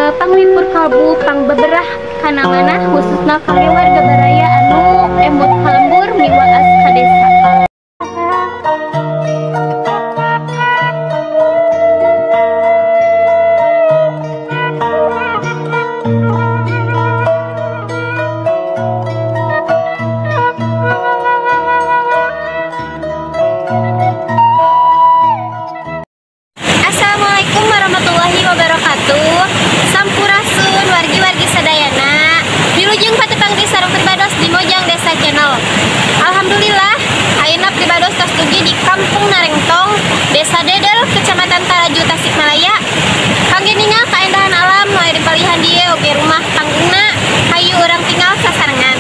Panglipur kalbu pangbeberah kana manah khususna kangge warga baraya anu emut ka lembur miwaas ka desa. Assalamualaikum warahmatullahi wabarakatuh. Sampurasun wargi-wargi sadayana. Wilujeng patepang deui sareng pribados di Mojang Desa Channel. Alhamdulillah, ayeuna pribados tos dugi di Kampung Narengtong, Desa Dedel, Kecamatan Taraju, Tasikmalaya. Kangge ningal kaendahan alam nu aya di palihan dieu oge rumah panggungna, hayu urang tinggal sasarengan.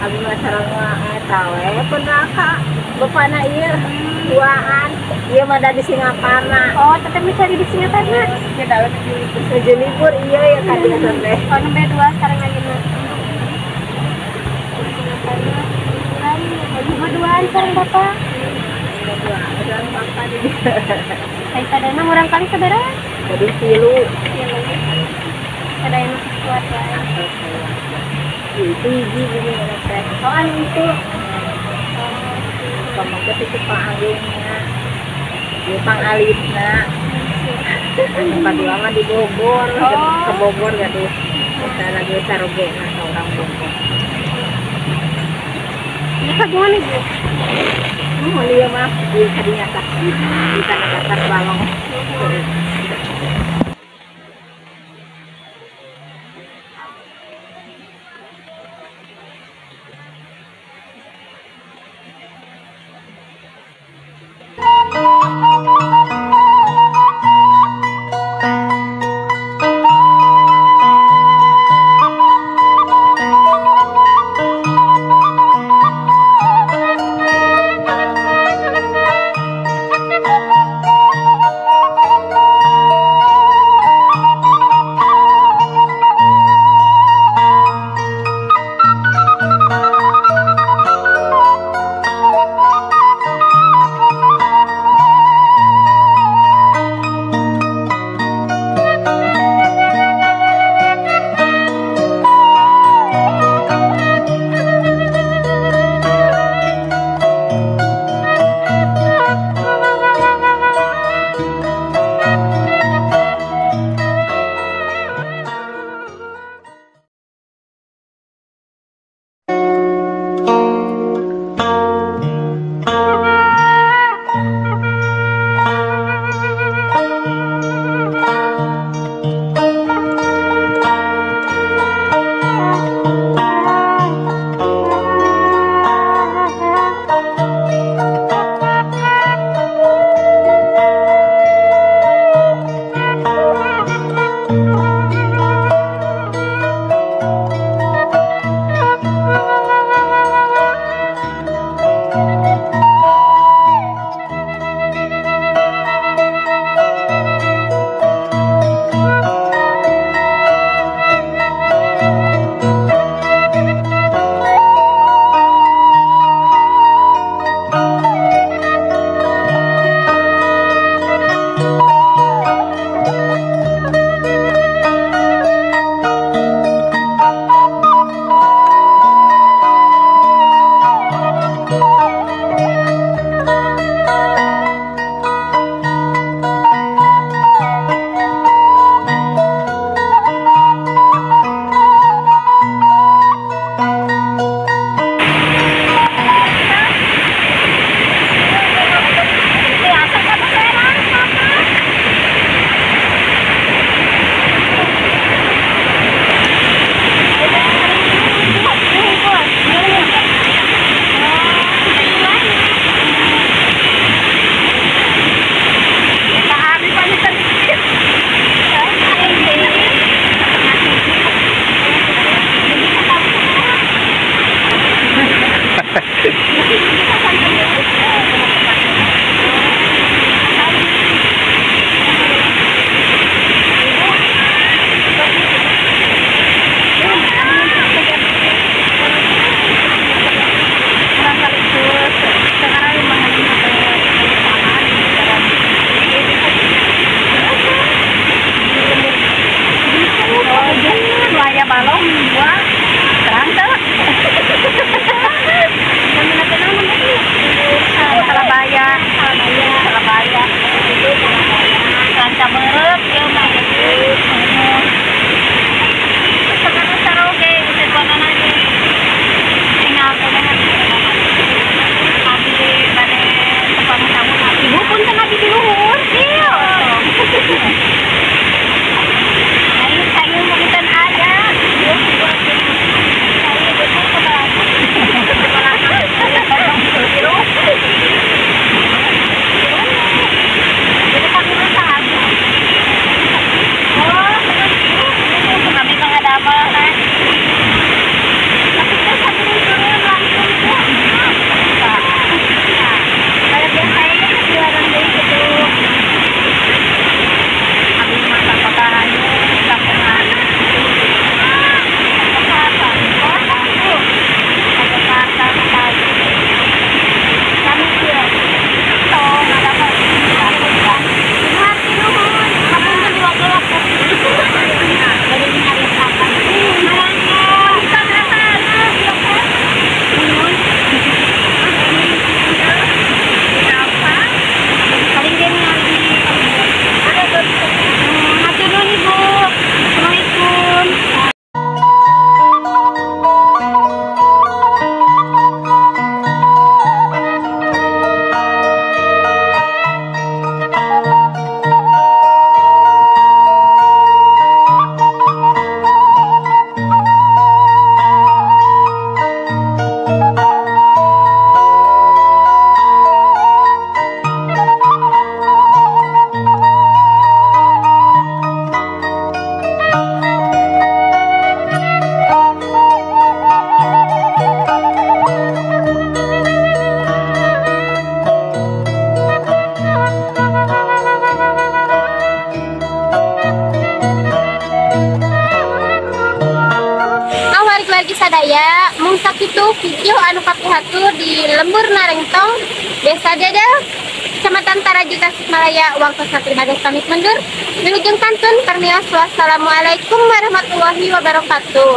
Abi mah sareng eta we pernah ka bapana ieu duaan. Ieu mah da di Singaparna. Oh, teteh mencari di Singaparna. Ya da nuju libur ieu ya ka dieu teh. Oh, nembe dua sareng ayeuna. Singaparna liburan, lagi berduaan sareng bapak. Berduaan bapak di dieu. Ai sadayana murang kali sabaraha? Jadi tilu. Tilu. Sadayana kuat wae. Itu hiji bumi teh. Oh, anu itu. Pamangke itu pangagungna. Ieu pangalitna. Anu kadua mah di Bogor, ke Bogor gaduh. Eta lagi sarogena ka urang Bogor. Ieu kagungan Ibu. Mun ieu mah ieu kadinya tah. Di tanah datar balong. video anu kapihatur di Lembur Narengtong, Desa Dadel, Kecamatan Taraju, Tasikmalaya. Waktosna pribados pamit mundur. Wilujeng kantun permios, wassalamualaikum warahmatullahi wabarakatuh.